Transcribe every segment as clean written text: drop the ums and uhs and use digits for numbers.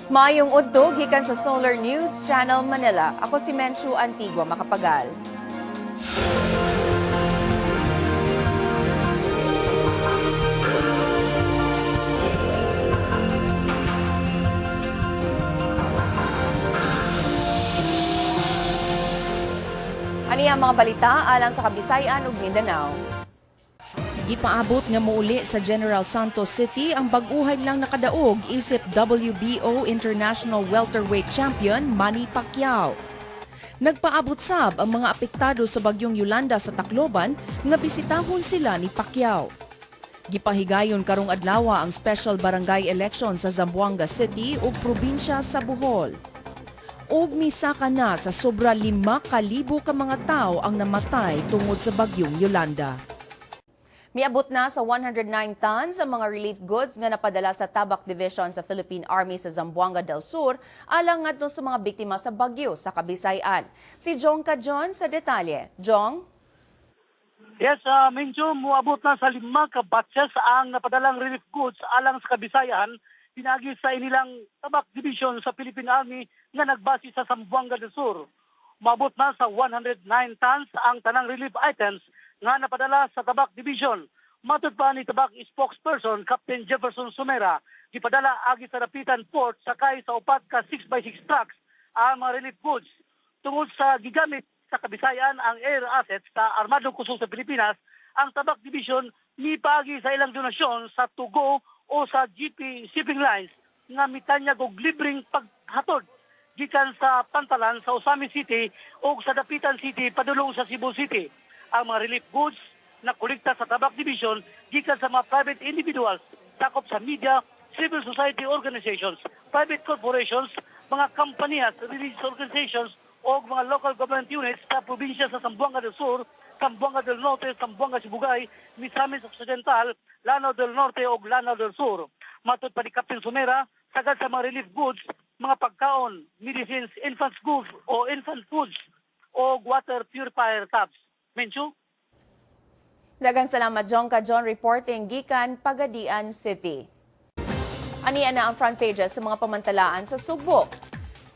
Maayong udto gikan sa Solar News Channel Manila. Ako si Menchu Antigua Macapagal. Ani ang mga balita alang sa Kabisayan ug Mindanao. Gipaabot nga muuli sa General Santos City ang bag-uhay lang nakadaog isip WBO International Welterweight Champion Manny Pacquiao. Nagpaabot sab ang mga apektado sa bagyong Yolanda sa Tacloban nga bisitahon sila ni Pacquiao. Gipahigayon karong adlaw ang special barangay election sa Zamboanga City ug probinsya sa Bohol. Ug misaka na sa sobra 5,000 ka mga tawo ang namatay tungod sa bagyong Yolanda. Miabot na sa 109 tons ang mga relief goods nga napadala sa Tabak Division sa Philippine Army sa Zamboanga del Sur alang ngadto sa mga biktima sa bagyo sa Kabisayan. Si Jong Kajon sa detalye. Jong? Yes, medyo muabot na sa 5 ka batches ang napadalang relief goods alang sa Kabisayan pinagi sa inilang Tabak Division sa Philippine Army nga nagbase sa Zamboanga del Sur. Muabot na sa 109 tons ang tanang relief items nga napadala sa Tabak Division. Matod pa ni Tabak spokesperson Captain Jefferson Sumera, gipadala agi sa Dapitan Port sakay sa 4 ka 6x6 trucks ang mga relief goods. Tungod sa gigamit sa Kabisayan ang air assets sa Armadong Kusog sa Pilipinas, ang Tabak Division mipaagi sa ilang donasyon sa Tugo o sa GP Shipping Lines nga mitanyag og libreng paghatod gikan sa Pantalan sa Ozamiz City o sa Dapitan City padulong sa Cebu City. Ang mga relief goods na kolekta sa Tabak Division gikan sa mga private individuals, sakop sa media, civil society organizations, private corporations, mga kampanyas, religious organizations o mga local government units sa probinsya sa Zamboanga del Sur, Zamboanga del Norte, Zamboanga Sibugay, Misamis Occidental, Lanao del Norte o Lanao del Sur. Matod pa ni Captain Sumera, sagad sa mga relief goods, mga pagkaon, medicines, infant goods o infant foods o water purifier tabs. Menchu? Daghang salamat, Jong Kajon, reporting gikan Pagadian City. Aniya na ang front pages sa mga pamantalaan sa Sugbo.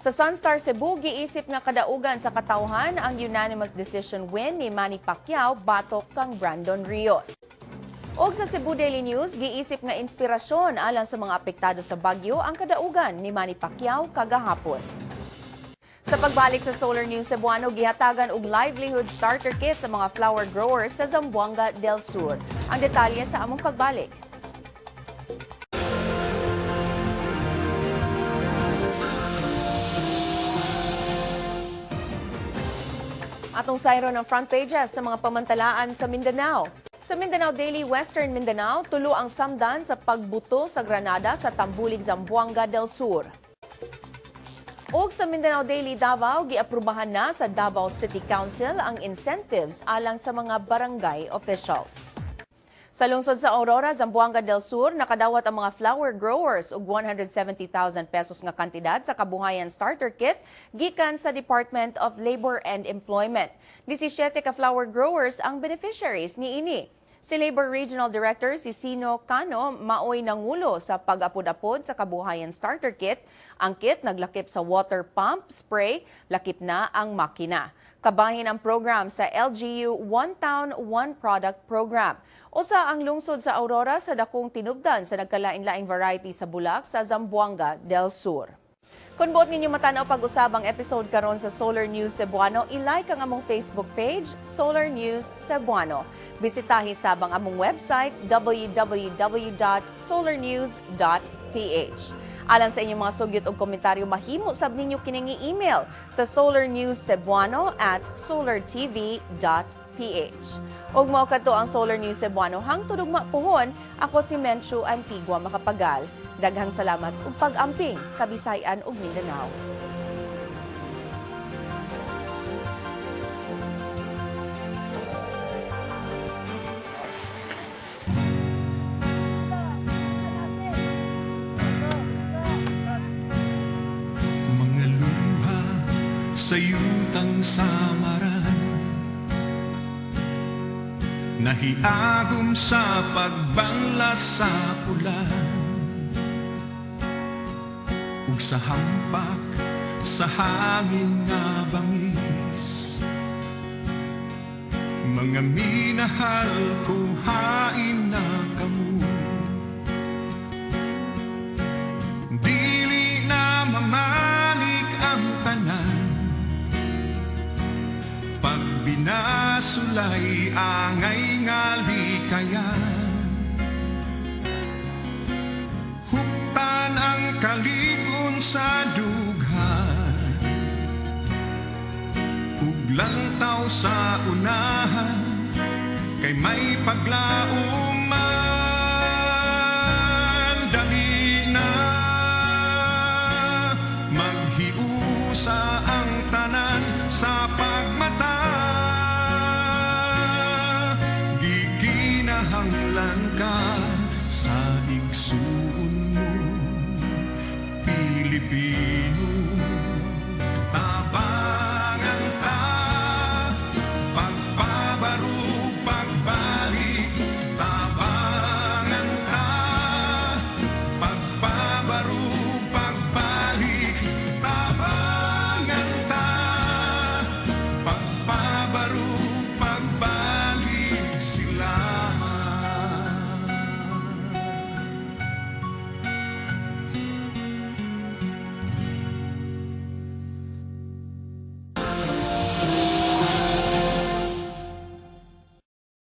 Sa Sunstar Cebu, giisip nga kadaugan sa katawhan ang unanimous decision win ni Manny Pacquiao batok kang Brandon Rios. Og sa Cebu Daily News, giisip nga inspirasyon alang sa mga apektado sa bagyo ang kadaugan ni Manny Pacquiao kagahapon. Sa pagbalik sa Solar News Cebuano, gihatagan og livelihood starter kit sa mga flower growers sa Zamboanga del Sur. Ang detalye sa among pagbalik. Atong sayro ng front pages sa mga pamantalaan sa Mindanao. Sa Mindanao Daily, Western Mindanao, tulo ang samdan sa pagbuto sa Granada sa Tambulig, Zamboanga del Sur. Og sa Mindanao Daily Davao, giaprubahan na sa Davao City Council ang incentives alang sa mga barangay officials. Sa lungsod sa Aurora, Zamboanga del Sur, nakadawat ang mga flower growers og 170,000 pesos nga kantidad sa Kabuhayan Starter Kit gikan sa Department of Labor and Employment. 17 ka flower growers ang beneficiaries niini. Si Labor Regional Director si Sino Cano maoy nangulo sa pag-apod-apod sa Kabuhayan Starter Kit. Ang kit naglakip sa water pump, spray, lakip na ang makina. Kabahin ang program sa LGU One Town, One Product Program. Usa ang lungsod sa Aurora sa dakong tinubdan sa nagkalain-laing variety sa bulak sa Zamboanga del Sur. Kung buot ninyo matanaw pag-usab ang episode karon sa Solar News Cebuano, i-like ang among Facebook page, Solar News Cebuano. Bisitahi sab ang among website, www.solarnews.ph. Alang sa inyong mga sugyot og komentaryo, mahimo sab ninyo kining i-email sa solarnewscebuano@solartv.ph. Ug mao kadto ang Solar News Cebuano hangtod ugma puhon. Ako si Menchu Antigua Macapagal. Daghang salamat ug pag-amping Kabisayan ug Mindanao. Mga luha sa yutang samaran, nahiagom sa pagbangla sa pulan. Ug sa hampak sa hangin nga bangis. Mga minahal ko, hain na kamo. Dili na mamalik ang tanan. Pag binasulay angay nga likayan, huktan ang kaligon sa dughan ug lantaw sa unahan kay may paglaom man. Dali na, maghiusa ang tanan sa pagmata. Gikinahanglan ka sa igsuon mo, Pilipino.